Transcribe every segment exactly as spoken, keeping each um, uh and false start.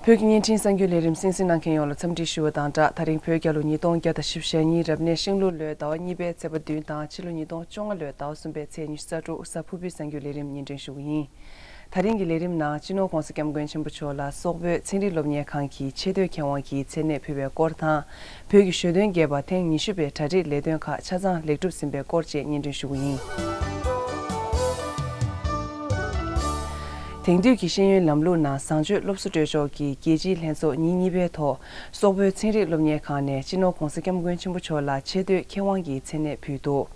བོད་ཀྱི་བརྙན་འཕྲིན་གསར་འགྱུར་ལས་རིམ་གསན་གཟིགས་གནང་མཁན་ཡོངས་ལ་འཚམས་འདྲི་ཞུ་བ་དང་སྦྲགས། ད་རིང་བོད་རྒྱལ་ལོ་ཉིས་སྟོང་བརྒྱ་དང་བཞི་བཅུ་ཞེ་གཉིས་རབ་གནས་ཤིང་ལུག་ལོའི་ཟླ་བ་གཉིས་པའི་ཚེས་པ་བདུན་དང་ཕྱི་ལོ་ཉིས་སྟོང་བཅོ་ལྔ་ལོའི་ཟླ་བ་གསུམ་པའི་ཚེས་ཉི་ཤུ་རྩ་དྲུག་གཟའ་ཕུར་བུའི་གསར་འགྱུར་ལས་རིམ་སྙན་སྒྲོན་ཞུ་གི་ཡིན། ད་རིང་གི་ལས་རིམ་ནང་སྤྱི་ནོར་༧གོང་ས་༧སྐྱབས་མགོན་ཆེན་པོ་མཆོག་ལ་སོག་པོའི་ཚན་རིག་སློབ་གཉེར་ཁང་གི་ཆེས་མཐོའི་མཁས་དབང་གི་མཚན་གནས་ཕུལ་བའི་སྐོར་དང་། བོད་ཀྱི་ཞོ་སྟོན་རྒྱས་པ་ཐེངས་ཉི་ཤུ་པའི་གྲ་སྒྲིག་ལས་དོན་ཁག་ཆ་ཚང་ལེགས་གྲུབ་ཟིན་པའི་སྐོར་བཅས་སྙན་སྒྲོན་ཞུ་གི་ཡིན། དེང་དུས་ཀྱི་ཤེས་ཡོན་ལམ་ལུགས་ནང་བཟང་སྤྱོད་སློབ་གསོ་སྤྲོད་ཕྱོགས་ཀྱི་རྒྱལ་སྤྱིའི་ལྷན་ཚོགས་ཉིན་གཉིས་པའི་ཐོག་སོག་པོའི་ཚན་རིག་སློབ་གཉེར་ཁང་ནས་སྤྱི་ནོར་༧གོང་ས་༧སྐྱབས་མགོན་ཆེན་པོ་མཆོག་ལ་ཆེས་མཐོའི་མཁས་དབང་གི་མཚན་གནས་ཕུལ་འདུག་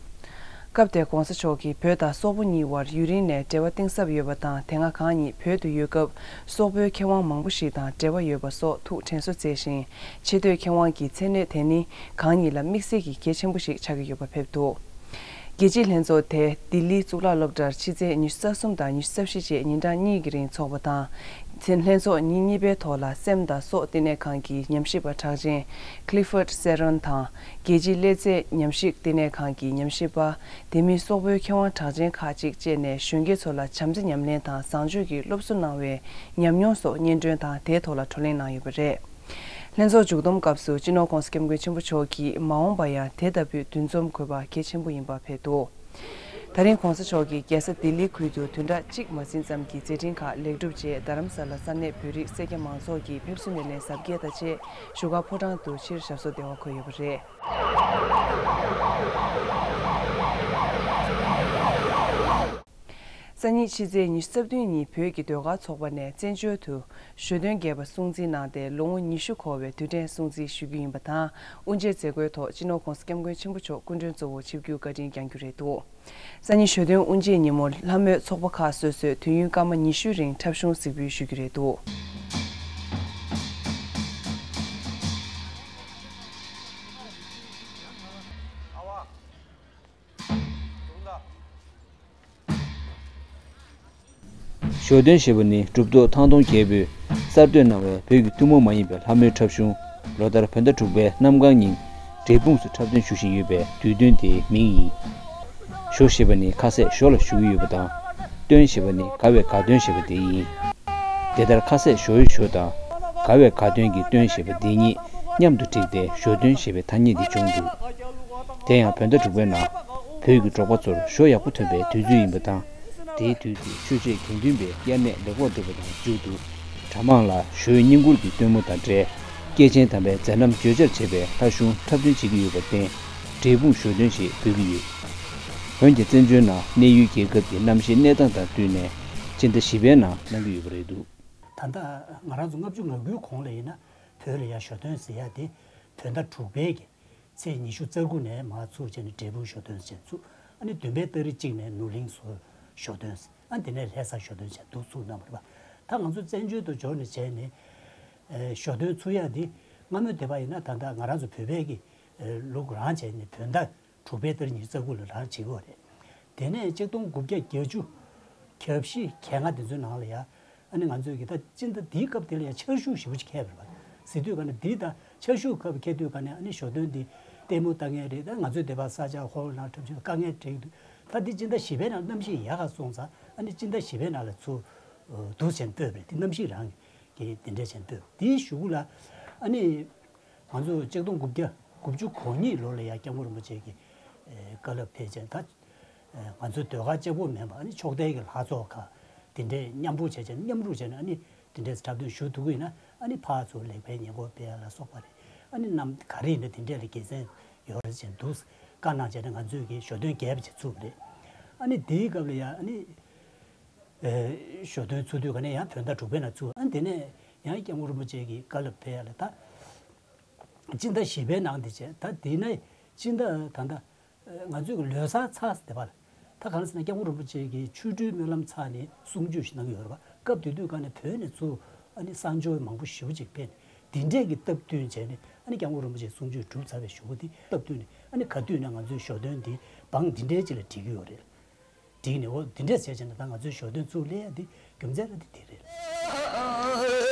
སྐབས་དེར་༧གོང་ས་མཆོག་གིས་བོད་དང་སོག་པོ་གཉིས་དབར་ཡུན་རིང་ནས་འབྲེལ་བ་གཏིང་ཟབ་ཡོད་པ་དང་། དེ་སྔ་གང་ཉིད་བོད་དུ་ཡོད་སྐབས་སོག་པོའི་མཁས་དབང་མང་པོ་ཞིག་དང་འབྲེལ་བ་ཡོད་པ་སོགས་ཐུགས་དྲན་གསོ་མཛད་ཅིང་། ཆེས་མཐོའི་མཁས་དབང་གི་མཚན་གནས་དེ་ནི་གང་ཉིད་ལ་དམིགས་བསལ་གྱི་གལ་ཆེན་པོ་ཞིག་ཆགས་ཀྱི་ཡོད་པ་ཕེབས་འདུག་རྒྱལ་སྤྱིའི་ལྷན་ཚོགས་དེ་ལྡི་ལིའི་གཙུག་ལག་སློབ་གྲྭར་ཕྱི་ཚེས་ཉི་ཤུ་རྩ་གསུམ་དང་ཉི་ཤུ་རྩ་བཞི་བཅས་ཉིན་གྲངས་གཉིས་ཀྱི་རིང་འཚོགས་པ་དང་། ལྷན་ཚོགས་ཉིན་གཉིས་པའི་ཐོག་ལ་སེམས་དང་སྲོག་བསྟི་གནས་ཁང་གི་ཉམས་ཞིབ་པ་གྲགས་ཅན་Clifford Saron དང་། རྒྱལ་སྤྱིའི་ཀླད་རྩའི་ཉམས་ཞིབ་བསྟི་གནས་ཁང་གི་ཉམས་ཞིབ་པ། དེ་མིན་སོག་པོའི་མཁས་དབང་གྲགས་ཅན་ཁག་ཅིག་བཅས་ནས་གཞོན་སྐྱེས་ཚོ་ལ་བྱམས་བརྩེ་ཉམས་ལེན་དང་བཟང་སྤྱོད་ཀྱི་སློབ་གསོ་གནང་བའི་ཉམས་མྱོང་སོགས་སྙན་སྒྲོན་དང་དེའི་ཐོག་ལ་བགྲོ་གླེང་གནང་ཡོད་པ་རེད། ལྷན་ཚོགས་མཇུག་བསྡོམས་སྐབས་སུ་སྤྱི་ནོར་༧གོང་ས་༧སྐྱབས་མགོན་ཆེན་པོ་མཆོག་གིས་མ་འོངས་པར་ཡང་དེ་ལྟ་བུའི་འདུ་འཛོམས་དགོས་པ་གལ་ཆེན་པོ་ཡིན་པ་ཕེབས་འདུག་ད་རིང་༧གོང་ས་མཆོག་གིས་རྒྱལ་ས་ལྡི་ལི་ཁུལ་དུ་བདུན་ཕྲག་གཅིག་མ་ཟིན་ཙམ་གྱི་མཛད་འཕྲིན་ཁག་ལེགས་གྲུབ་རྗེས། རྡ་རམ་ས་ལ་ས་གནས་བོད་རིགས་སེར་སྐྱ་མང་ཚོགས་ཀྱི་ཕེབས་བསུ་སྣེ་ལེན་གཟབ་རྒྱས་དང་བཅས་བཞུགས་སྒར་ཕོ་བྲང་དུ་ཕྱིར་ཞབས་སོར་བདེ་བར་འཁོད་ཡོད་པ་རེད། སང་ཉིན་ཕྱི་ཚེས་ཉི་ཤུ་རྩ་བདུན་ཉིན་བོད་ཀྱི་ཟློས་གར་ཚོགས་པ་ནས་བཙན་བྱོལ་དུ་ཞོ་སྟོན་རྒྱས་པ་སྲུང་བརྩི་གནང་སྟེ། ལོ་ངོ་ཉི་ཤུ་འཁོར་བའི་དུས་དྲན་སྲུང་བརྩི་ཞུ་རྒྱུ་ཡིན་པ་དང་། དབུ་འབྱེད་མཛད་སྒོའི་ཐོག་སྤྱི་ནོར་༧གོང་ས་༧སྐྱབས་མགོན་ཆེན་པོ་མཆོག་སྐུ་མགྲོན་གཙོ་བོ་ཆིབས་བསྒྱུར་བཀའ་དྲིན་བསྐྱང་རྒྱུ་རེད་འདུག་སང་ཉིན་ཞོ་སྟོན་དབུ་འབྱེད་ཉིན་མོར་ལྷ་མོས་ཚོགས་པ་ཁག་སོ་སོས་དུས་ཡུན་སྐར་མ་ཉི་ཤུའི་རིང་འཁྲབ་གཞུང་གཟིགས་འབུལ་ཞུ་རྒྱུ་རེད་འདུག་ཞོ་སྟོན་ཞེས་པ་ནི་གྲུབ་ཐོབ་ཐང་སྟོང་རྒྱལ་པོས་གསར་གཏོད་གནང་བའི་བོད་ཀྱི་ཐུན་མོང་མ་ཡིན་པའི་ལྷ་མོའི་འཁྲབ་གཞུང་། ལོ་ལྟར་བོད་ཟླ་དྲུག་པའི་གནམ་གང་ཉིན་འབྲས་སྤུངས་སུ་འཁྲབ་སྟོན་ཞུ་བཞིན་ཡོད་པའི་དུས་སྟོན་དེའི་མིང་ཡིན། ཞོ་ཞེས་པ་ནི་ཁ་ཟས་ཞོ་ལ་ཞུ་གི་ཡོད་པ་དང་། སྟོན་ཞེས་པ་ནི་དགའ་བའི་དགའ་སྟོན་ཞེས་པ་དེ་ཡིན། དེ་ལྟར་ཁ་ཟས་ཞོའི་ཞོ་དང་། དགའ་བའི་དགའ་སྟོན་གྱི་སྟོན་ཞེས་པ་འདི་གཉིས་མཉམ་དུ་བསྒྲིགས་ཏེ་ཞོ་སྟོན་ཞེས་པའི་ཐ་སྙད་འདི་བྱུང་འདུག་དེ་ཡང་བོད་ཟླ་དྲུག་པའི་ནང་བོད་ཀྱི་འབྲོག་པ་ཚོར་ཞོ་ཡག་པོ་ཐོན་པའི་དུས་ཚོད་ཡིན་པ་དང་། དེའི་དུས་སུ་ཆོས་བྱེད་དགེ་འདུན་པའི་དབྱར་གནས་ལེགས་པར་འགྲུབ་པ་དང་མཇུག་ཏུ། གྲྭ་མང་ལ་ཞོའི་བསྙེན་བཀུར་གྱི་སྟོན་མོ་དང་འབྲེལ། སྐྱེས་ཆེན་དམ་པའི་མཛད་རྣམ་བརྗོད་བྱར་བྱེད་པའི་ལྷ་གཞུང་འཁྲབ་སྟོན་བྱེད་ཀྱི་ཡོད་པར་བརྟེན། འབྲས་སྤུངས་ཞོ་སྟོན་ཞེས་འབོད་ཀྱི་ཡོད། འོན་ཀྱང་བཙན་བྱོལ་ནང་གནས་ཡུལ་རྒྱལ་ཁབ་ཀྱི་གནམ་གཤིས་གནས་སྟངས་དང་བསྟུན་ནས་སྤྱི་ཟླ་བཞི་པའི་ནང་གནང་གི་ཡོད་པ་རེད་འདུག་ད་ལྟ་ང་རང་ཚོ་ལྔ་བཅུ་ང་དགུའི་གོང་ལ་ཡིན་ན་བོད་ལ་ཡ་ཞོ་སྟོན་ཟེར་ཡ་དེ་བོད་ཟླ་དྲུག་པའི་གི་ཚེས་ཉི་ཤུ་རྩ་དགུ་ནས་མར་ཚུགས་བྱས་ནས་འབྲས་སྤུངས་ཞོ་སྟོན་ཟེར་ཚུགས། ཨ་ནི་བདུན་པའི་ཏ་རིག་གཅིག་ནས་ནོར་གླིང་སོགས་ཞོ་སྟོན་ཟེར། ཨ་དེ་ནས་ལྷ་ས་ཞོ་སྟོན་བྱས་འདུག་ཚུགས་གནང་བ་རེད་པ། ད་ང་ཚོ་བཙན་བྱོལ་དུ་འབྱོར་ནས་བྱས་ནས་ཞོ་སྟོན་ཚུགས་ཡ་དེ་སྔ་མོ་དེ་བ་ཡིན་ན་ད་ལྟ་ང་རང་ཚོ་བོད་པའི་གི་ལུགས་རང་བྱས་ནས་བོད་ཟླ་དྲུག་པའི་ཏ་རིག་ཉི་ཤུ་རྩ་དགུ་ལ་རང་བྱེད་ཀྱི་ཡོད་རེད། དེ་ནས་ཆིག་སྟོང་དགུ་བརྒྱ་བརྒྱད་ཅུ་གྱ་བཞི་གྱ་ལྔ་དེ་ཚོའི་ནང་ལ་ཡ། ཨ་ནི་ང་ཚོས་ཀྱི་ད་སྤྱི་ཟླ་འདིའི་སྐབས་དེ་ལ་ཡ་ཆར་ཤུགས་ཞེ་པོ་ཅིག་ཁྱབ་པ་རེད་པ། ཟེར་དུས་ག་ནས་འདི་ད་ཆར་ཤུགས་ཁྱབ་ཁྱབ་དུས་ག་ནས་ཨ་ནི་ཞོ་སྟོན་འདི་ལྟད་མོ་ལྟ་མཁན་རེད། ད་ང་ཚོའི་སྡེ་པ་ས་ཆ་ཧོལ་ནང་འཁྲབ་ཆུ་དཀའ་ངལ་འཕྲད་ཀྱི་འདུག་ད་འདི་སྤྱི་ཟླ་བཞི་པའི་ནང་གནམ་གཤིས་ཡག་ག་སོང་ཙང་ཨ་ནི་སྤྱི་ཟླ་བཞི་པའི་ནང་ལ་ཚུར་འདུག་བྱས་ནས་སྤོས་པ་རེད། འདི་གནམ་གཤིས་རང་གི་དེ་འདྲས་བྱས་ནས་སྤོས། དེའི་གཞུག་གུ་ལ་ཨ་ནི་ང་ཚོ་ཆིག་སྟོང་དགུ་བརྒྱ་དགུ་བཅུ་གོ་གཉིས་ལོ་ལ་ཡ་སྐྱབས་མགོན་རིན་པོ་ཆེ་གི་བཀའ་སློབ་ཕེབས་བྱས་ད། ང་ཚོའི་ཟློས་གར་གཅིག་པོ་མིན་པ་ཨ་ནི་ཕྱོགས་མཐའི་གི་ལྷ་ཚོགས་ཁག་དེ་འདྲས་མཉམ་པོ་བྱས་བྱས་མཉམ་རུབ་བྱས་ནས་ཨ་ནི་དེ་འདྲས་འཁྲབ་སྟོན་ཞུ་ཐུབ་ཀྱི་ཡིན་ན་ཨ་ནི་ཕར་ཚུར་ལེགས་སྤེལ་ཉེས་འགོག་སྤེལ་ཡ་ལ་སོགས་པ་རེད། ཨ་ནི་གནམ་ག་རེ་ཡིན་ན་དེ་འདྲས་ལ་དགེ་མཚན་ཡོད་རེད་ཅེས་འདུག་བཀའ་གནང་བྱས་ནས་ང་ཚོས་ཀྱི་ཞོ་སྟོན་རྒྱས་པ་བྱེད་ཚུགས་པ་རེད། ཨ་ནི་དེའི་སྐབས་ལ་ཡ་ཨ་ནི་ཞོ་སྟོན་ཚུགས་དུས་ག་ནས་ཡང་བོད་ཟླ་དྲུག་པའི་ནང་ཚུགས། ཨ་ནི་དེ་ནས་ཡང་སྐྱབས་མགོན་རིན་པོ་ཆེ་གི་བཀའ་སློབ་ཕེབས་ཡ་ལ་ད། སྤྱི་ཟླ་བཞི་པའི་ནང་དེ་བྱས་ད་དེ་ནས་སྤྱི་ཟླ་ད་ལྟ་ང་ཚོའི་ལོ་གསར་ཚར་ཟེར་བ་ལ་ད་གང་ཟེར་ན་སྐྱབས་མགོན་རིན་པོ་ཆེ་གིས་ཆོ་འཕྲུལ་སྨོན་ལམ་ཚར་ནས་གསུང་ཆོས་ཤིག་གནང་གི་ཡོད་རེད་པ། སྐབས་དེ་དུས་ག་ནས་བོད་ནས་ཚུར་ཨ་ནི་གསང་སྦྱོང་མང་པོ་ཞེ་པོ་ཅིག་ཕེབས་ནས་དེ་འདྲས་ཀྱི་སྟབས་བསྟུན་བྱས་ནས་ཨ་ནི་སྐྱབས་མགོན་རིན་པོ་ཆེ་གསུང་ཆོས་གྲུབ་ཚར་བའི་གཞུག་གུ་དེ་སྟབས་བསྟུན་ནས་ཨ་ནི་ག་དུས་ནས་ང་ཚོའི་ཞོ་སྟོན་འདི་བང་འདི་འདྲས་ཅིག་ལ་སྒྲིག་གི་ཡོད་རེད། བསྒྲིགས་ནས་འོ་འདི་འདྲས་བྱས་བྱས་ནས་ད་ང་ཚོའི་ཞོ་སྟོན་ཚུགས་ལས་ཡ་འདི་རྒྱུ་མཚན་ར་འདི་དེ་རེད།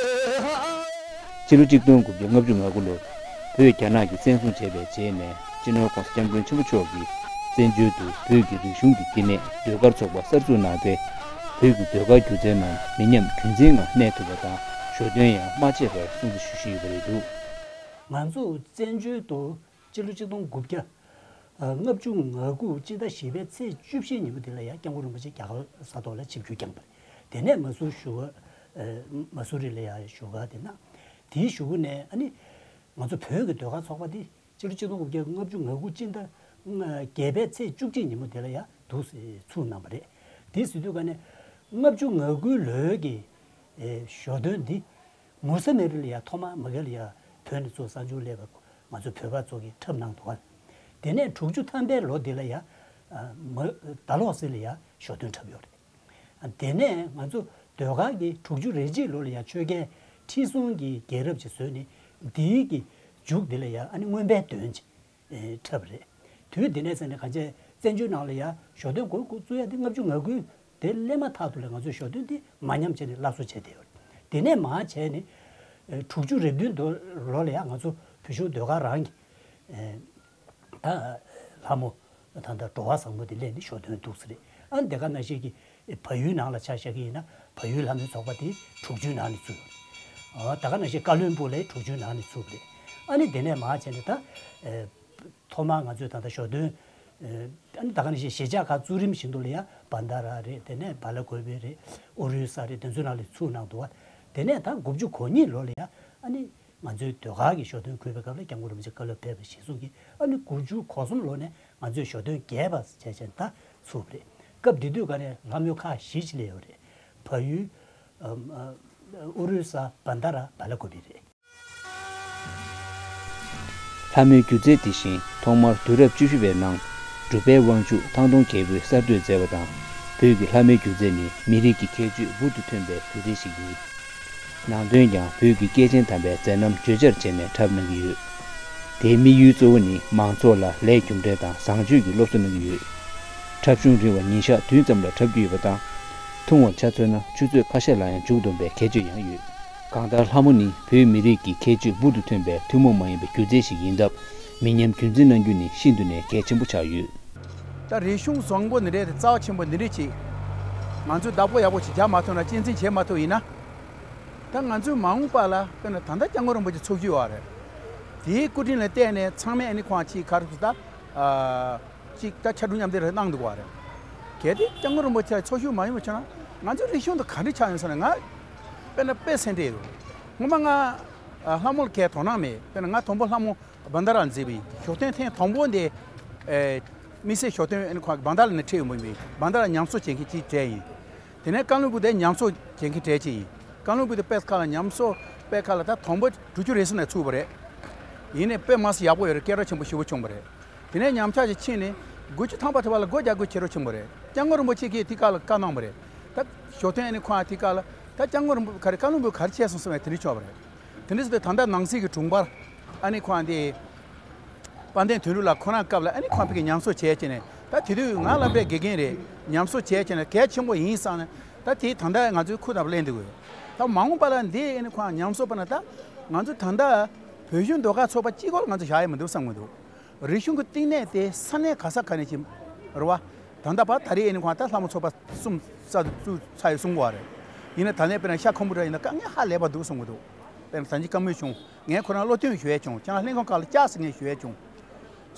ཕྱི་ལོ་གཅིག་སྟོང་དགུ་བརྒྱ་ལྔ་བཅུ་ང་དགུ་ལོར་བོད་རྒྱ་ནག་གིས་བཙན་བཟུང་བྱས་པའི་རྗེས་ནས་སྤྱི་ནོར་༧གོང་ས་༧སྐྱབས་མགོན་ཆེན་པོ་མཆོག་གིས་བཙན་བྱོལ་དུ་བོད་ཀྱི་རིག་གཞུང་གི་བསྟི་གནས་ཟློས་གར་ཚོགས་པ་གསར་འཛུགས་གནང་སྟེ། བོད་ཀྱི་ཟློས་གར་སྒྱུ་རྩལ་རྣམས་མི་ཉམས་རྒྱུན་འཛིན་ངང་གནས་ཐུབ་པ་དང་ ཞོ་སྟོན་ཡང་མ་བརྗེད་པར་སྲུང་བརྩི་ཞུ་བཞིན་ཡོད་པ་རེད་འདུག། ང་ཚོ་བཙན་བྱོལ་དུ་སྤྱི་ལོ་ཆིག་སྟོང་དགུ་བརྒྱ་ལྔ་བཅུ་ང་དགུ་སྤྱི་ཟླ་བཞི་པའི་ཚེས་བཅུ་བཞི་ཉིན་མོ་དེ་ལ་ཡང་སྐྱབས་མགོན་རིན་པོ་ཆེ་རྒྱ་གར་ས་ཐོག་ལ་ཆིབས་བསྒྱུར་བསྐྱངས་པ་རེད། དེ་ནས་མ་སུ་བཞུགས་སྒར་མ་སུ་རི་ལ་ཡང་བཞུགས་སྒར་དེ་ན། དེའི་གཞུག་གུ་ནས་ཨ་ནི་ང་ཚོ་བོད་ཀྱི་ཟློས་གར་ཚོགས་པ་དེ་སྤྱི་ལོ་ཆིག་སྟོང་དགུ་བརྒྱ་ལྔ་བཅུ་ང་དགུ་སྤྱི་ཟླ་བརྒྱད་པའི་ཚེས་བཅུ་གཅིག་ཉིན་མོ་དེ་ལ་ཡང་འདུག་སེ་ཚུགས་གནང་བ་རེད། དེ་ཟེར་དུས་ག་ནས་ལྔ་བཅུ་ང་དགུའི་ལོའི་གི་ཞོ་སྟོན་འདི་མུ་ས་མེ་རི་ལ་ཡང་ཐོག་མར་མ་གི་ལ་ཡང་བོད་ནས་ཚུར་གསར་འབྱོར་སླེབས་པ་ང་ཚོ་བོད་པ་ཚོ་གིས་འཁྲབ་གནང་འདུག་ག། དེ་ནས་དྲུག་ཅུ་ཐམ་པའི་ལོ་འདི་ལ་ཡང་མ་ཟླ་ལོག་ཟེར་ལ་ཡང་ཞོ་སྟོན་འཁྲབ་ཡོད་རེད། དེ་ནས་ང་ཚོ་ཟློས་གར་གྱི་དྲུག་ཅུ་རེ་གཅིག་ལོ་ལ་ཡང་ཆོལ་ཁའི་ཁྲི་སྲོང་གི་རྒྱལ་རབས་ཅིག་བཟོས་ནས་འདིའི་གི་མཇུག་འདི་ལ་ཡང་ཨ་ནི་མངོན་པའི་འདོན་ཅིག་འཁྲབ་རེད། དུས་འདི་ནས་ཟེར་ནས་གང་ཅི་བཙན་བྱོལ་ནང་ལ་ཡང་ཞོ་སྟོན་འགོ་འགོ་བཙུགས་ཡ་དེ་ལྔ་བཅུ་ང་དགུ་དེ་སླེབས་མ་ཐག་ཏུ་ལ་ང་ཚོས་ཞོ་སྟོན་དེ་མ་ཉམས་བྱས་ནས་སླར་གསོ་བྱས་བསྡད་ཡོད། དེ་ནས་མར་བྱས་ནས་དྲུག་ཅུ་རེ་བདུན་ལོ་ལ་ཡང་ང་ཚོ་བོད་གཞུང་ཟློས་གར་རང་གི་ད་ལྷ་མོ་ད་ད་འགྲོ་བ་བཟང་མོ་དེ་སླེབས་ནས་ཞོ་སྟོན་འདུག་ཟེར་རེད། ཨ་ནི་དེ་ག་ནང་བཞིན་གྱི་བལ་ཡུལ་ནང་ལ་ཆ་བཞག་གི་ཡིན་ན་བལ་ཡུལ་ལྷ་མོའི་ཚོགས་པ་དེ་དྲུག་ཅུའི་ནང་ནས་ཚུགས་ཡོད་རེད། ད་ག་ནང་བཞིན་ཀ་བློན་སྦུག་ལ་དྲུག་ཅུའི་ནང་ནས་ཚུགས་པ་རེད། ཨ་ནི་དེ་ནས་མར་བྱས་ནས་ད་ཐོག་མར་ང་ཚོས་ད་ལྟ་ཞོ་སྟོན་ཨ་ནི་ད་ག་ནང་བཞིན་གཞིས་ཆགས་ཁག་གཙོ་རིམ་བཞིན་དུ་ལ་ཡང་བན་ད་ར་རེད། དེ་ནས་བ་ལ་གོ་བི་རེད། ཨོ་རི་ས་རེད། དེ་ཚོའི་ནང་ལ་ཚུགས་གནང་འདུག་བ། དེ་ནས་ད་དགུ་བཅུ་གོ་གཉིས་ལོ་ལ་ཡང་ཨ་ནི་ང་ཚོའི་ཟློས་གར་གྱི་ཞོ་སྟོན་གུས་པའི་སྐབས་ལ་སྐྱབས་མགོན་རིན་པོ་ཆེ་བཀའ་སློབ་ཕེབས་པ་གཞིར་བཟུང་གིས་ཨ་ནི་དགུ་བཅུ་གོ་གསུམ་ལོ་ནས་ང་ཚོས་ཞོ་སྟོན་རྒྱས་པ་བྱས་བྱས་ད་ཚུགས་པ་རེད། སྐབས་དེ་དུས་ག་ནས་ལྷ་མོའི་ཁག་བཞི་ཅིག་སླེབས་ཡོད་རེད། བལ་ཡུལ་ཨ་ཨ་ཨུ་རུ་ས། བན་ད་ར། བ་ལ་གོ་བི་རེད། ལྷ་མོའི་སྒྱུ་རྩལ་དེ་བཞིན་ཐོག་མར་དུས་རབས་བཅུ་བཞི་པའི་ནང་གྲུབ་པའི་དབང་ཕྱུག་ཐང་སྟོང་རྒྱལ་པོས་གསར་གཏོད་མཛད་པ་དང་། བོད་ཀྱི་ལྷ་མོའི་སྒྱུ་རྩལ་ནི་མི་རིགས་ཀྱི་ཁྱད་ཆོས་འབུར་དུ་ཐོན་པའི་སྒྱུ་རྩལ་ཞིག་ཡིན། ནང་དོན་ཀྱང་བོད་ཀྱི་སྐྱེས་ཆེན་དམ་པའི་མཛད་རྣམ་བརྗོད་བྱར་བྱས་ནས་འཁྲབ་གནང་གི་ཡོད། དེའི་དམིགས་ཡུལ་གཙོ་བོ་ནི་མང་ཚོགས་ལ་ལས་རྒྱུ་འབྲས་དང་བཟང་སྤྱོད་ཀྱི་སློབ་གསོ་གནང་གི་ཡོད། འཁྲབ་གཞུང་རིང་བ་ཉིན་ཞག་བདུན་ཙམ་ལ་འཁྲབ་རྒྱུ་ཡོད་པ་དང་། ཐུང་བར་ཆ་མཚོན་ན་ཆུ་ཚོད་ཁ་ཤས་ལ་ཡང་མཇུག་བསྡོམས་པའི་ཁྱད་ཆོས་ཡང་ཡོད། གང་ལྟར་ལྷ་མོ་ནི་བོད་མི་རིགས་ཀྱི་ཁྱད་ཆོས་འབུར་དུ་ཐོན་པའི་ཐུན་མོང་མ་ཡིན་པའི་སྒྱུ་རྩལ་ཞིག་ཡིན་སྟབས། མི་ཉམས་རྒྱུན་འཛིན་གནང་རྒྱུ་ནི་ཤིན་ཏུ་ནས་གལ་ཆེན་པོ་ཆགས་ཡོད། ད་རིག་གཞུང་བཟང་པོ་འདི་འདྲའི་རྩ་བ་ཆེན་པོ་འདི་འདྲའི་ཅིག་ང་ཚོས་བདག་པོ་ཡག་པོ་ཅིག་རྒྱག་མ་ཐུབ་ན། གཅེས་འཛིན་བྱེད་མ་ཐུབ་ཡིན་ན། ད་ང་ཚོའི་མ་འོངས་པ་ལ་དཔེར་ན་ད་ལྟ་སྐྱབས་མགོན་རིན་པོ་ཆེ་ཚོགས་ཞུགས་ཡོད་རེད། དེའི་སྐུ་དྲིན་ལ་བརྟེན་ནས་ཚང་མས་ཨ་ནི་ཁོང་ཅིག་ག་རེ་ཟེར་ད། ཅིག་ད་ཕྱར་གྲུ་མཉམ་འདེགས་རེ་གནང་འདུག་བ་རེད། གལ་ཏེ་སྐྱབས་མགོན་རིན་པོ་ཆེ་ཚོགས་ཞུགས་མ་ཡོང་བ་བྱས་ན་ང་ཚོའི་རིག་གཞུང་དེ་ག་འདྲ་ཆགས་ཡོང་ས་རེད། ང་དཔེར་ན་དཔེ་གསལ་འདྲ་ཡོད། སྔོན་མ་ང་ལྷ་མོ་ལ་གའི་དོ་སྣང་མེད། དཔེར་ན་ང་དང་པོ་ལྷ་མོ་བན་ད་ར་མཛེས་པའི་ཞོ་སྟོན་ཐེངས་དང་པོ་འདི། དམིགས་བསལ་ཞོ་སྟོན་ཨ་ནི་ཁོང་བན་ད་ར་ནས་ཁྲིད་ཡོང་བ་ཡིན། བན་ད་ར་ཉམས་གསོ་བྱེད་མཁན་གཅིག་གྲས་ཡིན། དེ་ནས་ཀ་བློན་སྦུག་དེ་ཉམས་གསོ་བྱེད་མཁན་གྲས་གཅིག་ཡིན། ཀ་བློན་སྦུག་དེ་དཔེ་ཁ་ལ་ཉམས་གསོ་དཔེ་ཁ་ལ་ད་དང་པོ་དྲུག་ཅུ་རེ་གསུམ་ནས་ཚུགས་པ་རེད། ཡིན་ནའི་དཔེ་མ་སྲིད་ཡག་པོ་ཡོད་རེད། སྐད་གྲགས་ཆེན་པོ་ཞེ་པོ་བྱུང་བ་རེད། དེ་ནས་ཉམས་ཆག་ཅིག་ཕྱིན་ནས་དགུ་བཅུ་ཐམ་པ་དེ་བར་ལ་སྒོ་རྒྱག་དགོས་ཁྱེད་རོ་ཆེན་པོ་རེད། སྐྱབས་མགོན་རིན་པོ་ཆེ་གིས་དེ་སྐབས་ལ་བཀའ་གནང་བ་རེད། ད་ཞོ་སྟོན་ཨ་ནི་ཁོང་དེ་སྐབས་ལ་ད་སྐྱབས་མགོན་རིན་པོ་ག་རེ་བཀའ་བློན་པོས་ག་རེ་བྱས་སོང་ཟེར་བས་དེ་འདྲ་ཆོག་པ་རེད། དེ་འདྲ་ཟེར་ཏེ་ད་ལྟ་ནང་སྲིད་ཀྱི་དྲུང་འཕར་ཨ་ནི་ཁོང་དེ་དཔལ་ལྡན་དོན་གྲུབ་ལགས་ཁོ་རང་སྐབས་ལ་ཨ་ནི་ཁོང་ཕ་གི་ཉམས་གསོ་བྱས་བྱས་ནས་ད་དེ་དུས་ང་སློབ་གྲྭའི་དགེ་རྒན་རེད། ཉམས་གསོ་བྱས་བྱས་ནས་གལ་ཆེན་པོ་ཡིན་བསམ་ནས་ད་དེ་ད་ལྟ་ང་ཚོའི་ཁུག་ནང་ལེན་འདུག་གས། ད་མ་འོངས་པ་ལ་འདི་ཨ་ནི་ཁོང་ཉམས་གསོ་པ་ན་ད་ང་ཚོ་ད་ལྟ་བོད་གཞུང་ཟློས་གར་ཚོགས་པ་གཅིག་པོ་ལ་ང་ཚོ་བཞག་ཡ་མི་འདུག་བསམ་གི་འདུག། རིག་གཞུང་གི་བསྟི་གནས་དེ་ས་གནས་ག་ས་ག་ནས་ཀྱི་རེད་བ། ད་ལྟ་བར་ད་རེས་ཨ་ནི་ཁོང་ད་ལྷ་མོ་ཚོགས་པ་གསུམ་གསར་དུ་བཙུགས་ཚར་ཡོད་གསུང་གི་བ་རེད། ཡིན་ན་ད་ནས་དཔེར་ན་ཤ་ཁོམ་བུ་ར་ཡིན་ན་དཀའ་ངལ་ཧ་ལས་པ་འདུག་གསུང་གི་འདུག། དཔེར་ན་ད་ཅི་བཀའ་མོལ་བྱུང་། ངས་ཁོ་རང་བློ་མཐུན་ཞུ་ཡས་བྱུང་། ཁྱེད་རང་ལྷན་ཁང་ཁག་ལ་བཅར་ཟེར་ངས་ཞུ་ཡས་བྱུང་།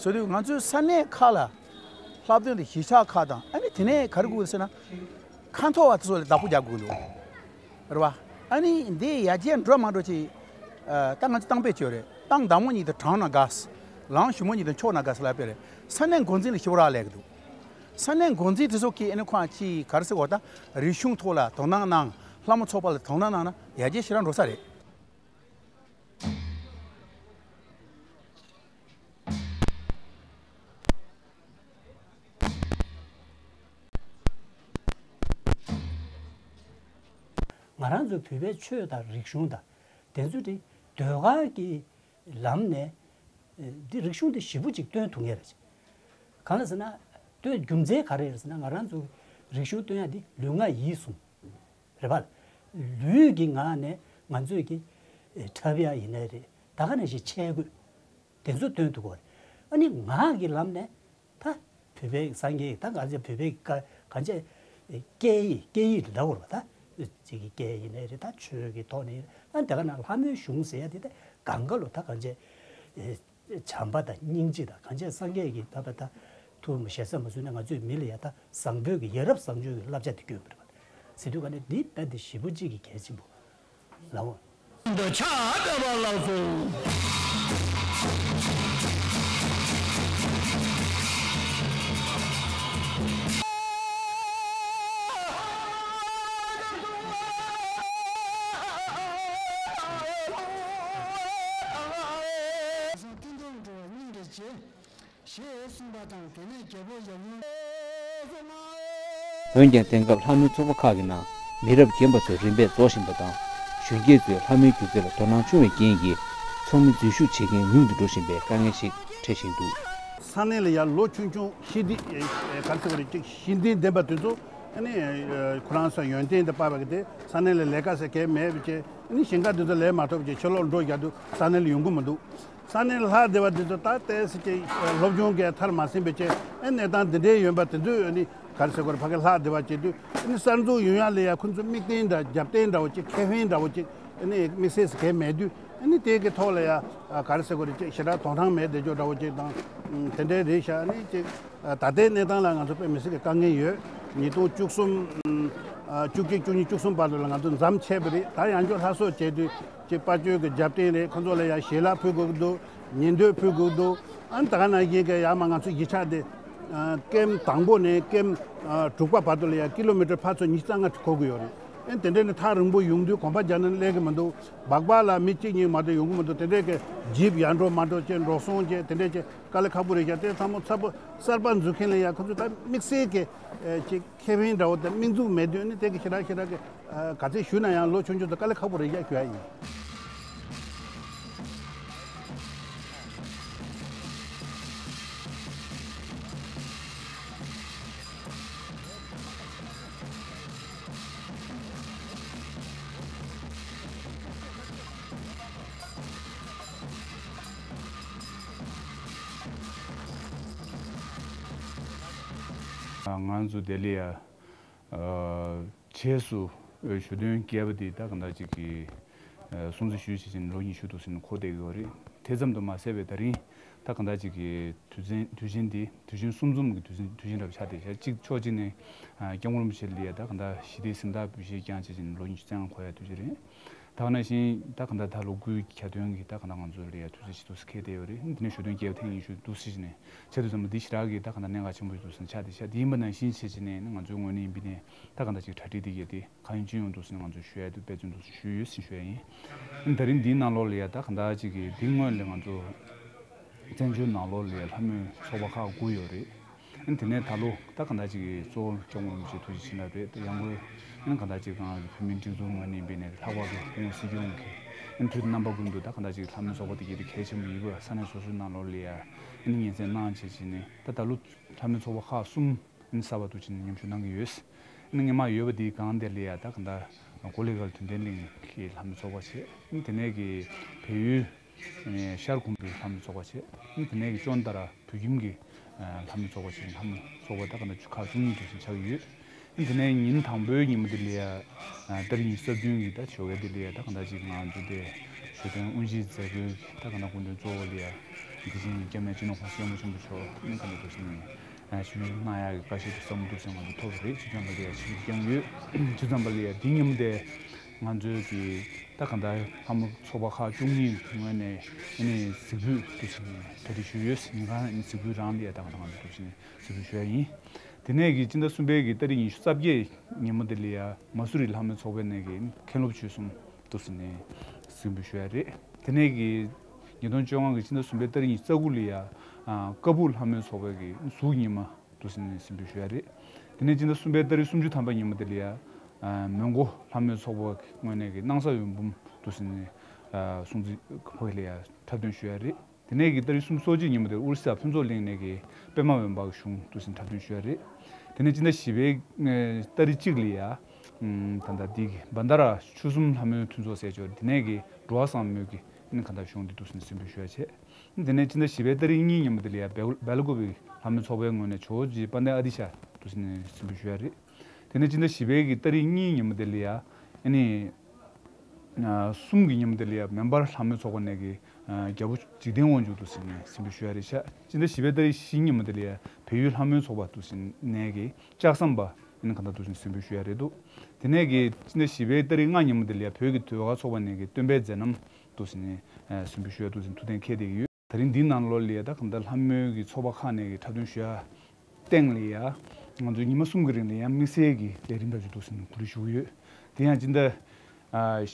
ཟེར་དུས་ང་ཚོའི་ས་གནས་ཁག་ལ་ལྷག་དོན་དུ་གཞིས་ཆགས་ཁག་དང་ཨ་ནི་དེ་ནས་ག་རེ་དགོས་ཟེར་ན། ཁ་འཐོར་བ་དེ་ཚོ་ལ་བདག་པོ་རྒྱག་དགོས་འདུག། རེད་བ། ཨ་ནི་འདི་ཡར་རྒྱས་འགྲོ་མ་འགྲོ་ཅིག། ཨ། ད་ང་ཚོ་གཏམ་དཔེ་བརྗོད་རེད། གཏམ་བདག་མོ་གཉིས་དང་གྲང་ན་དགའ། ལང་ཞུ་མོ་གཉིས་དང་འཁྱོག་ན་དགའ་ཟེར་ལབ་པ་རེད། ས་གནས་འགོ་འཛིན་ལ་ཞེ་པོ་རག་ལས་ཀྱི་འདུག། ས་གནས་འགོ་འཛིན་དེ་ཚོ་གིས་ཨ་ནི་ཁོང་ཅིག་ག་རེ་ཟེར་དགོས། ད་རིག་གཞུང་ཐོག་ལ་དོ་སྣང་གནང་། ལྷ་མོ་ཚོགས་པ་ལ་དོ་སྣང་གནང་ན་ཡར་རྒྱས་ཞེ་དྲག་འགྲོ་ས་རེད། ང་རང་ཚོ་བོད་པའི་ཆོས་དང་རིག་གཞུང་དང་དེ་ཚོ་དེ་ཟློས་གར་གྱི་ལམ་ནས་འདི་རིག་གཞུང་དེ་ཞེ་པོ་ཅིག་སྟོན་ཐུབ་ངེས་རེད། གང་ལ་ཟེར་ན། སྟོན་རྒྱུ་མཚན་ག་རེ་རེད་ཟེར་ན། ང་རང་ཚོ་རིག་གཞུང་སྟོན་ཡ་འདི་ལུས་ངག་ཡིད་གསུམ་རེད་པ། ལུས་ཀྱི་ངག་ནས་ང་ཚོས་ཀྱི་འཁྲབ་ཡ་ཡིན་ནའི་རེད། ད་ག་ནང་བཞིན་ཆས་གོས་དེ་ཚོ་སྟོན་ཐུབ་ཀྱི་རེད། ཨ་ནི་ངག་གི་ལམ་ནས་ད་བོད་པའི་སངས་རྒྱས་ད་ག་ཚོད་བོད་པའི་ག་ག་ཚོད་སྐད་ཡིག་སྐད་ཡིག་ལབ་དགོས་རེད་པ། ད་ ཅིག་གི་སྐད་ཡིན་ནའི་རེད། ད་ཆོས་ཀྱི་ཐོག་ནས་ཡིན་ན། ད་དེ་ག་ན་ལྷ་མོའི་གཞུང་ཟེར་ཡ་དེ་ད་གང་ག་ལོ་ད་གང་བྱས། བྱམས་པ་དང་སྙིང་རྗེ་དང་གང་བྱས་སངས་རྒྱས་ཀྱི་ད་ད་ཐུགས་ཞེ་ས་མ་བཟུང་ན། ང་ཚོའི་མི་ལ་ཡ་ད་བཟང་པོའི་གི་ཡ་རབས་བཟང་སྤྱོད་ཀྱི་བསླབ་བྱ་དེ་སྐྱོན་པ་རེད་པ། ཟེར་དུས་ག་ནས་འདི་ད་འདི་ཞེ་པོ་ཅིག་གི་གལ་ཆེན་པོ་ལའོ། དུ་ཕྱག་འཚལ་བ་ལགས་སོ། ཞེས་གསུངས་པ་དང་། དེ་ནས་རྒྱལ་པོ་ཡབ་ཡུམ། འོན་ཀྱང་དེང་སྐབས་ལྷ་མོའི་ཚོགས་པ་ཁག་གི་ནང་མི་རབས་རྒན་པ་ཚོའི་རིམ་པས་རྫོགས་བཞིན་པ་དང་། གཞོན་སྐྱེས་ཚོས་ལྷ་མོའི་སྒྱུ་རྩལ་ལ་དོ་སྣང་ཆུང་བའི་རྐྱེན་གྱིས། ཚོགས་མི་འཛུལ་ཞུགས་བྱེད་མཁན་ཉུང་དུ་འགྲོ་བཞིན་པའི་དཀའ་ངལ་ཞིག་འཕྲད་བཞིན་འདུག། ས་གནས་ལ་ཡང་ལོ་ཆུང་ཆུང་ཤེས་ལྡན། ཨེ། ག་རེ་ཟེར་དགོས་རེད། ཅིག་ཤེས་ལྡན་ལྡན་པ་དེ་ཚོ་ཨ་ནི་ཁོ་རང་ཚོ་ཡོན་ཏན་དེ་སྤར་བ་གི་དེ་ས་གནས་ལ་ལས་ཀ་ཟེར་གང་ཡང་མེད་པ་བྱས། ཨ་ནི་གཞན་ཁ་དེ་ཚོ་ལས་མ་ཐོབ་བྱས་ཕྱིར་ལོག་འགྲོ་རྒྱག་དུས་ས་གནས་ལ་ཡོང་གི་མི་འདུག། ས་གནས་ལྷག་བསྡད་པ་འདི་ཚོ་ད་ལྟའི་ཟེར་གྱི་སློབ་སྦྱོང་གི་མཐར་མ་ཕྱིན་པའི་ཆེད། ཨེ། གནས་སྟངས་འདི་འདྲའི་ཡོད་པ་དེ་ཚོས་ཨ་ནི་ག་རེ་ཟེར་དགོས་རེད། ཕ་གི་ལྷག་བསྡད་པ་བྱེད་དུས། ཨ་ནི་གསར་འཛུགས་ཡོང་ཡག་ལ་ཡ་ཁོ་ཚོ་དམིགས་རྟེན་འདྲ། རྒྱབ་རྟེན་འདྲ་བོ་ཅིག། ཁེ་ཕན་འདྲ་བོ་ཅིག་ཨ་ནི་དམིགས་བསལ་ཟེར་གང་མེད་དུས། ཨ་ནི་དེ་གི་ཐོག་ལ་ཡ་ག་རེ་ཟེར་དགོས་རེད། ཅིག་ཞེ་དྲག་དོ་སྣང་མེད་བསྡད་རྒྱུ་འདྲ་བོ་ཅིག་དང་། ཨ། དེ་འདྲའི་རེད་ཤག། ཨ་ནི་ཅིག་ད་ལྟའི་གནས་སྟངས་ལ་ང་ཚོ་དཔེ་མི་སྲིད་ཀྱི་དཀའ་ངལ་ཡོད། ཉིས་སྟོང་བཅུ་གསུམ། ཨ། བཅུ་གཅིག་བཅུ་གཉིས་བཅུ་གསུམ་བར་དུ་ལ་ང་ཚོ་མཚམས་ཆད་པ་རེད། ད་ཡང་བསྐྱར་ལྷ་གསོལ་བྱས་དུས། ཅིག་དཔལ་འབྱོར་གྱི་རྒྱབ་རྟེན་རེད། ཁོ་ཚོ་ལ་ཡང་ཞལ་ལག་ཕུལ་དགོས་ཀྱི་འདུག། ཉིན་ཐོ་ཕུལ་དགོས་ཀྱི་འདུག། ཨ་ནི་ད་ག་ནང་བཞིན་གྱི་ཡར་མར་ང་ཚོ་གཞིས་ཆགས་དེ། ཨ། ཀེམ་དང་པོ་ནས་ཀེམ། ཨ། དྲུག་པ་བར་དུ་ལ་ཡང་ཀི་ལོ་མི་ཊར་ཕར་ཚུར་ཉི་ཤུ་རྩ་ལྔ་འཁོར་དགོས་ཡོད་རེད། ཨ་ནི་དེ་འདྲ་ནི་ཐག་རིང་པོ་ཡོང་དུས་གོམ་པ་རྒྱག་ན་སླེབས་ཀྱི་མི་འདུག། སྦག་སྦག་ལ་མི་གཅིག་གཉིས་མ་གཏོགས་ཡོང་གི་མི་འདུག། དེ་འདྲའི་གི་ཇིབ་ཡར་འགྲོ་མར་འགྲོ་བྱས། འགྲོ་སོང་བྱས། དེ་འདྲའི་བྱས་དཀའ་ལས་ཁག་པོ་རེད་ཤག། དེ་ཚང་མ་གསར་པ། གསར་པ་འཛུགས་མཁན་ལ་ཡང་ཁོ་ཚོ་ད་དམིགས་བསལ་གྱི། ཨེ། ཅིག་ཁེ་ཕན་འདྲ་བོ་དང་དམིགས་འཛུགས་མེད་དུས། ཨ་ནི་དེ་གི་ཞེ་དྲག་ཞེ་དྲག་གི། ཨ། ག་ཚོད་ཞུས་ན་ཡང་ལོ་ཆུང་ཆུང་དང་དཀའ་ལས་ཁག་པོ་རེད་ཤག་ཞུ་ཡ་ཡིན། ང་ཚོ་ལྡི་ལི་ཡ། ཨ། བྱས་སུ། ཨ། ཞོ་སྟོན་རྒྱས་པ་འདི་ད་གང་ལྟར་ཅིག་གི། ཨ། སྲུང་བརྩི་ཞུས་བྱས་ནས་ལོ་ཉི་ཤུ་འདུག་ཟེར་ནས་འཁོར་བསྡད་ཀྱི་ཡོད་རེད། དེ་ཙམ་དུ་མ་ཟད་པའི་ད་རིང་ད་གང་ལྟར་ཅིག་གི་དུས་ཆེན། དུས་ཆེན་འདི། དུས་ཆེན་གསུམ་འཛོམས་ཀྱི་དུས་ཆེན། དུས་ཆེན་འདྲ་བོ་ཆགས་བསྡད་ཤག། གཅིག་ཕྱོགས་གཅིག་ནས། ཨ། སྐྱབས་མགོན་རིན་པོ་ཆེ་ལ་ཡ་ད་གང་ལྟར་ཞི་བདེའི་གཟེངས་རྟགས་འབུལ་བཞེས་བསྐྱངས་བྱས་བྱས་ནས་ལོ་ཉི་ཤུ་རྩ་ལྔ་འཁོར་ཡ་དུས་ཆེན་རེད། ད་ག་ནང་བཞིན་ད་གང་ལྟར་ད་ལོ་དགུའི་གྱ་སྟོན་གྱི་ད་གང་ལྟར་ང་ཚོ་ལ་ཡ་དུས་ཚོད་ཅིག་འདུག་སེ་འཁེལ་བསྡད་ཡོད་རེད། འདི་ནས་ཞོ་སྟོན་རྒྱས་པ་ཐེངས་ཉི་ཤུ་འདུག་སེ་བྱས་ནས་བྱས་དུས་ཙམ་པ་འདི་ཞེ་དྲག་གི་ད་གང་ལྟར་གནད་འགག་ཆེན་པོ་ཞིག་འདུག་སེ་ཆགས་བསྡད་ཤག། དེ་ཡིན་པ་ནང་བཞིན་བྱས་བྱས་ནས་ང་ཚོའི་ངོས་ནས་ཡིན་པ་ནས་ད་གང་ལྟར་ཅིག་གྲ་སྒྲིག་འདི་གས་དེ་གང་ཡིན་ཅི་ཡིན་འདུག་སེ་ང་ཚོས་ཞུ་ཡ་དེ་འབད་བརྩོན་འདུག་སེ་ཞུས་ཡོད་ཟེར་ཞུ་ཡ་ཡིན། ཨ་ནི་ད་རིང་འདིའི་ནང་ལོགས་ལ་ཡ་ད་གང་ལྟར་ཅིག་གི་འདི་སྔོན་ལ་ང་ཚོ་བཙན་བྱོལ་ནང་ལོགས་ལ་ཡ་ལྷ་མོའི་ཚོགས་པ་ཁག་དགུ་ཡོད་རེད། ཨ་ནི་དེ་ནས་ད་ལོ་ད་གང་ལྟར་ཅིག་གི་གཙོ་བོ་སྐྱབས་མགོན་རིན་པོ་ཆེའི་ཐུགས་རྗེ་བྱིན་རླབས་རེད། ད་ཡང་སྒོས་ཨ་ནི་གང་ལྟར་ཅིག་གང་གི་བོད་མིའི་སྒྲིག་འཛུགས་ངོས་ནས་ཡིན་པ་ནས་ལྷག་པར་གྱི་སྐུ་ངོ་སྲིད་སྐྱོང་གི། ཨ་ནི་དུས་རྣམ་པ་ཀུན་ཏུ་ད་གང་ལྟར་ཅིག་ལྷ་མོའི་ཚོགས་པ་དེ་གས་དེ་གལ་ཆེན་པོ་ཡིན་པ་ས་གནས་སོ་སོའི་ནང་ལོགས་ལ་ཡ་ཨ་ནི་སྙན་སེང་གནང་བྱས་བྱས་ནས། ད་ད་ལོ་ལྷ་མོའི་ཚོགས་པ་ཁག་གསུམ་ཨ་ནི་གསར་པ་འདུག་བྱས་ནས་མཉམ་ཞུགས་གནང་གི་ཡོད། ཨ་ནི་སྔོན་མ་ཡོད་པ་དེའི་སྒང་དེ་ལ་ཡ་ད་གང་ལྟར་གོ་ལི་གལ་དུན་ལྡན་གླིང་གི་ལྷ་མོའི་ཚོགས་པ་བྱས། ཨ་ནི་དེ་ནས་ཀྱི་བལ་ཡུལ། ཨ་ནི་ཤར་ཁུམ་བུའི་ལྷ་མོའི་ཚོགས་པ་བྱས། ཨ་ནི་དེ་ནས་ཀྱི་ཅོན་ཏ་ར་བོད་ཁྱིམ་གྱི་ལྷ་མོའི་ཚོགས་པ་བྱས། ལྷ་མོའི་ཚོགས་པ་ད་གང་ལྟར་ཁག་བཅུ་གཉིས་འདུག་སེ་ཆགས་ཀྱི་ཡོད། ཨ་ནི་དེ་ནས་ཉིན་དང་པོའི་ཉིན་མོ་དེ་ལ་ཡ། ཨ། ཏ་རིག་ཉི་ཤུ་རྩ་བདུན་གྱི་ད་ཞོགས་ཀས་དེ་ལ་ཡ་ད་གང་ལྟར་ཅིག་ང་ཚོ་དེ་ཞོ་སྟོན་དབུ་འབྱེད་མཛད་སྒོའི་ད་གང་ལྟར་སྐུ་མགྲོན་གཙོ་བོ་ལ་ཡ། དེ་བཞིན་སྐྱབས་གནས་སྤྱི་ནོར་༸གོང་ས་༸སྐྱབས་མགོན་ཆེན་པོ་མཆོག་ཨ་ནི་གང་ལྟར་འདུག་སེ་ནས་ཞུ་གནང་ཡག་གི་བཀའ་ཤག་ཏུ་བསམ་བློ་འདུག་སེ་ང་ཚོ་ཐོབ་པ་རེད། བྱས་ཙང་པ་ལ་ཡ་ཞུ་བསྐྱངས་ཡོད། བྱས་ཙང་པ་ལ་ཡ་དེའི་ཉིན་མོ་དེ། ང་ཚོའི་གི་ད་གང་ལྟར་ལྷ་མོ་ཚོགས་པ་ཁག་བཅུ་གཉིས་ངོས་ནས་ཨ་ནི་གཟིགས་འབུལ་དུ་ཕྱིན་ནས་གྲ་སྒྲིག་ཞུས་ཡོད། ཉིན་གང་ཨ་ནི་གཟིགས་འབུལ་རང་ལ་ཡ་ད་གང་ལྟར་ང་ཚོ་དུ་ཕྱིན་ནས་གཟིགས་འབུལ་ཞུ་ཡ་ཡིན། དེ་ནས་གི་སྤྱི་ཟླ་གསུམ་པའི་གི་ཏ་རིག་ཉི་ཤུ་རྩ་བརྒྱད་ཉིན་མོ་དེ་ལ་ཡ་མ་སུ་རི་ལྷ་མོའི་ཚོགས་པའི་ནས་གི་མཁན་སློབ་ཆོས་གསུམ་དུ་ཕྱིན་ནས་གཟིགས་འབུལ་ཞུ་ཡ་རེད། དེ་ནས་གི་ཉིས་སྟོང་བཅོ་ལྔ་གི་སྤྱི་ཟླ་གསུམ་པའི་ཏ་རིག་ཉི་ཤུ་རྩ་དགུ་ལ་ཡ་ཀ་སྦུག་ལྷ་མོའི་ཚོགས་པའི་གི་གཟུགས་ཉི་མ་དུ་ཕྱིན་ནས་གཟིགས་འབུལ་ཞུ་ཡ་རེད། དེ་ནས་སྤྱི་ཟླ་གསུམ་པའི་ཏ་རིག་སུམ་ཅུ་ཐམ་པ་ཉིན་མོ་དེ་ལ་ཡ། ཨ། མོན་གྷོ་ལྷ་མོའི་ཚོགས་པ་ངོས་ནས་ཀྱི་སྣང་ས་འོད་འབུམ་དུ་ཕྱིན་ནས། ཨ། སྲུང་བརྩི་ཕ་གི་ལ་ཡ་འཁྲབ་སྟོན་ཞུ་ཡ་རེད། དེ་ནས་ཀྱི་ཏ་རིག་སུམ་ཅུ་སོ་གཅིག་ཉིན་མོ་དེར་ཨོ་རི་ས་ཕུན་ཚོགས་གླིང་ནས་ཀྱི་པད་མ་འོད་འབར་གྱི་གཞུང་དུ་ཕྱིན་འཁྲབ་སྟོན་ཞུ་ཡ་རེད། དེ་ནས་སྤྱི་ཟླ་བཞི་པའི་ཏ་རིག་གཅིག་ལ་ཡ། ཨ། ད་ལྟ་འདི་གི་བན་ད་ར་ཆུ་གསུམ་ལྷ་མོའི་མཐུན་ཚོགས་ཟེར་ཅོག་དེ་ནས་ཀྱི་འགྲོ་བ་བཟང་མོའི་གི་ཨ་ནི་གང་ལྟར་གཞུང་འདི་འདུག་སེ་ནས་གཟིགས་འབུལ་ཞུ་ཡ་བྱས། དེ་ནས་སྤྱི་ཟླ་བཞི་པའི་ཏ་རིག་གཉིས་ཉིན་མོ་དེ་ལ་ཡ་སྦེ་སྦེལ་ཀོབ་པའི་ལྷ་མོའི་ཚོགས་པའི་ངོས་ནས་ཇོ་བོ་རྗེ་དཔལ་ལྡན་ཨ་ཏི་ཤ་འདུག་སེ་ནས་གཟིགས་འབུལ་ཞུ་ཡ་རེད། དེ་ནས་སྤྱི་ཟླ་བཞི་པའི་གི་ཏ་རིག་གཉིས་ཉིན་མོ་དེ་ལ་ཡ། ཨ་ནི། ཨ། གསུམ་གྱི་ཉིན་མོ་དེ་ལ་ཡ་མེ་འབར་ལྷ་མོའི་ཚོགས་པ་ནས་ཀྱི། ཨ། རྒྱལ་པོ་འཇིག་རྟེན་དབང་ཕྱུག་འདུག་ཟེར་ནས་སེམས་འབུལ་ཞུ་ཡ་རེད་ཤག་སྤྱི་ཟླ་བཞི་པའི་ཏ་རིག་བཞི་ཉིན་མོ་དེ་ལ་ཡ་བལ་ཡུལ་ལྷ་མོའི་ཚོགས་པ་འདུག་ཟེར་ནས་ཀྱི་ལྕགས་ཟམ་པ་ཨ་ནི་གང་ལྟར་འདུག་ཟེར་ནས་སེམས་འབུལ་ཞུ་ཡ་རེད་འདུག་དེ་ནས་ཀྱི་སྤྱི་ཟླ་བཞི་པའི་ཏ་རིག་ལྔ་ཉིན་མོ་དེ་ལ་ཡ་བོད་ཀྱི་ཟློས་གར་ཚོགས་པ་ནས་ཀྱི་སྟོན་པའི་མཛད་རྣམ་འདུག་ཟེར་ནས། ཨ། སེམས་འབུལ་ཞུ་ཡ་འདུག་ཟེར་ནས་ཐུགས་གཏན་འཁེལ་བསྡད་ཀྱི་ཡོད། དེ་རིང་འདིའི་ནང་ལོགས་ལ་ཡ་ད་གང་ལྟར་ལྷ་མོའི་གི་ཚོགས་པ་ཁག་ནས་ཀྱི་འཁྲབ་སྟོན་ཞུ་ཡ་སྟེང་ལ་ཡ། ང་ཚོས་ཉི་མ་གསུམ་གྱི་རིང་ལ་ཡ་དམིགས་བསལ་གྱི་ལས་རིམ་འདྲ་ཅིག་འདུག་ཟེར་ནས་གོ་སྒྲིག་ཞུ་གི་ཡོད། དེ་ཡང་སྤྱི་ཟླ། ཨ།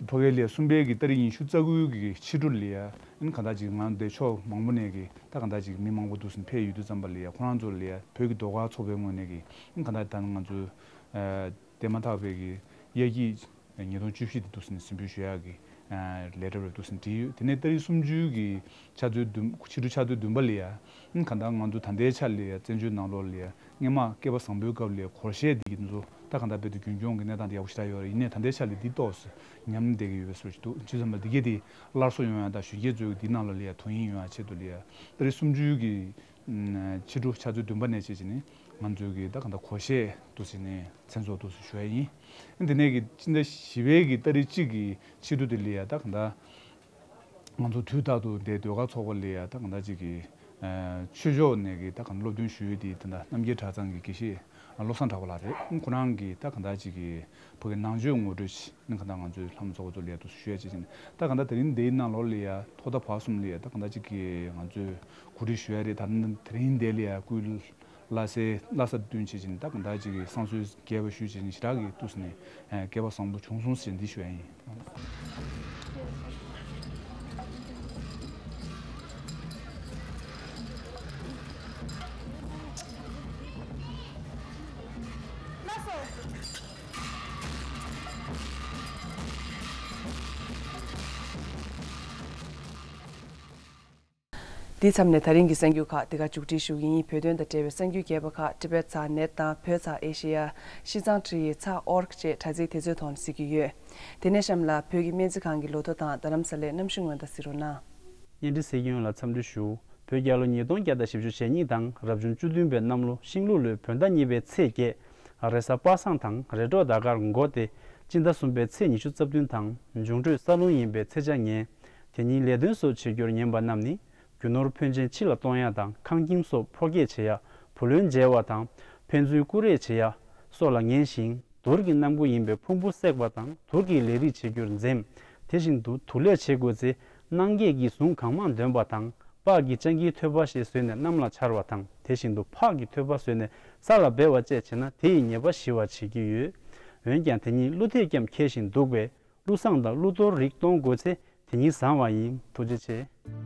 ཕ་གི་ལ་ཡ་གསུམ་པའི་གི་ཏ་རིག་ཉི་ཤུ་རྩ་དགུའི་གི་ཕྱི་དྲོ་ལ་ཡ་ཨ་ནི་གང་ལྟར་ཅིག་ང་འདི་ཕྱོགས་མང་པོ་ནས་ཀྱི་ད་གང་ལྟར་ཅིག་མི་མང་པོ་འདུག་ཟེར་ནས་ཕེབས་ཡོད་དུས་ཙམ་པ་ལ་ཡ་ཁོ་རང་ཚོ་ལ་ཡ་བོད་ཀྱི་ཟློས་གར་ཚོགས་པའི་ངོས་ནས་ཀྱི་ཨ་ནི་གང་ལྟར་ད་ང་ཚོའི། ཨ། འདས་མ་ཐག་པའི་གི་དབྱར་སྐྱིད་ཉིས་སྟོང་བཅུ་བཞི་འདི་འདུག་ཟེར་ནས་སེམས་འབུལ་ཞུ་ཡག་གི། ཨ། ལས་སྒྲུབ་རེད་འདུག་ཟེར་ནས་བྲིས་ཡོད། དེ་ནས་ཏ་རིག་སུམ་ཅུའི་གི་ཕྱག་ཚོད་བདུན། ཕྱི་དྲོ་ཕྱག་ཚོད་བདུན་པ་ལ་ཡ། ཨ་ནི་གང་ལྟར་ང་ཚོ་ད་ལྟའི་ཆ་ལ་ཡ་བཙན་བྱོལ་ནང་ལོགས་ལ་ཡ་སྔོན་མ་བསྐལ་པ་བཟང་པོའི་སྐབས་ལ་ཡ་སྒོར་གཞས་འདི་གི་ཚོ་ད་གང་ལྟར་རྦད་དེ་རྒྱུན་སྐྱོང་གི་གནས་སྟངས་དེ་ཡག་པོ་ཞེ་དྲག་ཡོད་རེད། ཡིན་ནའི་ད་ལྟའི་ཆ་ལ་འདི་ཏོག་ཙམ་ཉམས་བསྡད་ཀྱི་ཡོད་པའི་བཟོ་ཞིག་འདུག་བྱས་ཙང་མ་འདི་གས་དེ་སླར་གསོ་ཡོང་ཡ་དང་གཞོན་སྐྱེས་ཚོས་འདི་ནང་ལོགས་ལ་ཡ་དོ་དབྱིངས་ཡོང་ཡ་ཆེད་དུ་ལ་ཡ་ཏ་རིག་སུམ་ཅུའི་གི་ཕྱི་དྲོ་ཕྱག་ཚོད་བདུན་པ་ནས་བྱས་བྱས་ནས་ང་ཚོའི་གི་ད་གང་ལྟར་སྒོར་གཞས་འདུག་ཟེར་ནས་མཚན་ཚོགས་འདུག་ཟེར་ཞུ་ཡ་ཡིན། དེ་ནས་གི་སྤྱི་ཟླ་བཞི་པའི་གི་ཏ་རིག་གཅིག་གི་ཕྱི་དྲོ་དེ་ལ་ཡ་ད་གང་ལྟར་ང་ཚོ་དུས་རྟག་ཏུ་འདས་ཟློས་གར་ཚོགས་པ་ལ་ཡ་ད་གང་ལྟར་ཅིག་གི་ཆོས་ཕྱོགས་ནས་གི་ད་གང་ལྟར་སློབ་སྟོན་ཞུ་ཡུལ་དེ་ད་ལྟ་རྣམ་རྒྱལ་གྲྭ་ཚང་གི་དགེ་བཤེས་བློ་བཟང་གྲགས་པ་ལགས་རེད། ཁོ་རང་གིས་ད་གང་ལྟར་ཅིག་གི་ཕ་གི་ནང་ཆོས་ངོ་སྤྲོད་ནི་གང་ལྟར་ང་ཚོའི་ལྷ་མོ་ཚོགས་པ་ཚོ་ལ་ཡ་དུ་ཞུ་ཡ་བྱེད་ཅིང་ད་གང་ལྟར་དེ་རིང་འདིའི་ནང་ལོགས་ལ་ཡ་ཐོག་མཐའ་བར་གསུམ་ལ་ཡ་ད་གང་ལྟར་ཅིག་གི་ང་ཚོས་གོ་སྒྲིག་ཞུ་ཡ་རེད། ད་དེ་རིང་འདི་ལ་ཡ་སྐུའི་བླ་གཟའི་བླ་གཟའ་བསྟུན་བྱེད་ཅིང་ད་གང་ལྟར་ཅིག་གི་བསང་གསོལ་རྒྱས་པ་ཞུས་བྱེད་ཅིང་ཞེ་དྲག་གི་ཐུགས་སུ་ནས་སྐལ་པ་བཟང་པོ་བྱུང་སོང་ཞེས་འདི་ཞུ་ཡ་ཡིན། འདི་མཚམས་ནས་ད་རིང་གི་གསར་འགྱུར་ཁག་འདི་ག་མཇུག་སྒྲིལ་ཞུ་གི་ཡིན། བོད་དོན་དང་འབྲེལ་བའི་གསར་འགྱུར་རྒྱས་པ་ཁག་Tibet Star Net དང་བོད་ཚགས་ཨེ་ཤེ་ཡ། ཤིས་ཙང་ཁྲི་ཡི་ཚགས་org བཅས་དྲ་ཚིགས་དེ་ཚོའི་ཐོག་ནས་གཟིགས་ཀྱི་ཡོད། དེ་ནས་གཤམ་ལ་བོད་ཀྱི་སྨན་རྩིས་ཁང་གི་ལོ་ཐོ་དང་རྡ་རམ་ས་ལའི་གནམ་གཤིས་སྔོན་བརྡ་གཟིགས་རོགས་གནང་། བརྙན་འཕྲིན་གཟིགས་མཁན་ལ་འཚམས་འདྲི་ཞུ། བོད་རྒྱལ་ལོ་ཉིས་སྟོང་བརྒྱ་དང་བཞི་བཅུ་ཞེ་གཉིས་དང་རབ་བྱུང་བཅུ་བདུན་པའི་གནམ་ལོ་ཤིང་ལུག་ལོའི་བོད་ཟླ་གཉིས་པའི་ཚེས་བརྒྱད། རེས་གཟའ་པ་སངས་དང་རེས་གྲོགས་ཟླ་སྐར་འགོ་སྟེ། སྤྱི་ཟླ་གསུམ་པའི་ཚེས་ཉི་ཤུ་རྩ་བདུན་དང་འབྱུང་འཕྲོད་ས་ལུང་ཡིན་པའི་ཚེས་ཆ་ངན། དེ་ཉིན་ལས་དོན་སོགས་བྱེད་རྒྱུར་ཉན་པ་རྣམས་ནི། རྒྱུ་ནོར་ཕོན་ཆེན་ཕྱི་ལ་གཏོང་ཡ་དང་ཁང་ཁྱིམ་སོགས་ཕོ་སྐྱེས་བྱེད་ཡ། བུ་ལོན་འཇལ་བ་དང་ཕན་ཚུན་བརྐུ་རེས་བྱེད་ཡ་སོགས་ལ་ངན་ཞིང་། དུར་གྱི་གནམ་སྒོ་ཡིན་པའི་ཕུང་པོ་བསྲེགས་པ་དང་དུར་གྱི་ལས་རིགས་བྱེད་རྒྱུར་འཛེམ། དེ་བཞིན་དུ་དུར་ལས་བྱེད་དགོས་ཚེ་སྣང་བརྒྱད་ཀྱི་གཟུངས་གང་མང་འདོན་པ་དང་། སྤགས་ཀྱི་སྤྱང་ཀིའི་ཐོད་པ་ཞེས་བཟོས་ནས་གནམ་ལ་འཕྱར་བ་དང་། དེ་བཞིན་དུ་ཕག་གི་ཐོད་པ་བཟོས་ནས་ས་ལ་སྦལ་བ་བཅས་བྱས་ན་དེ་ཡི་ཉེས་པ་ཞི་བར་བྱེད་ཀྱི་ཡོད། འོན་ཀྱང་དེ་ཉིད་ཀླུ་ཐེབས་ཀྱམ་འཁེལ་བཞིན་འདུག་པས། ཀླུ་བསངས་དང་ཀླུ་གཏོར་རིགས་གཏོང་དགོས་ཚེ་དེ་ཉིད་བཟང་བ་ཡིན། ཐུགས་རྗེ་ཆེ།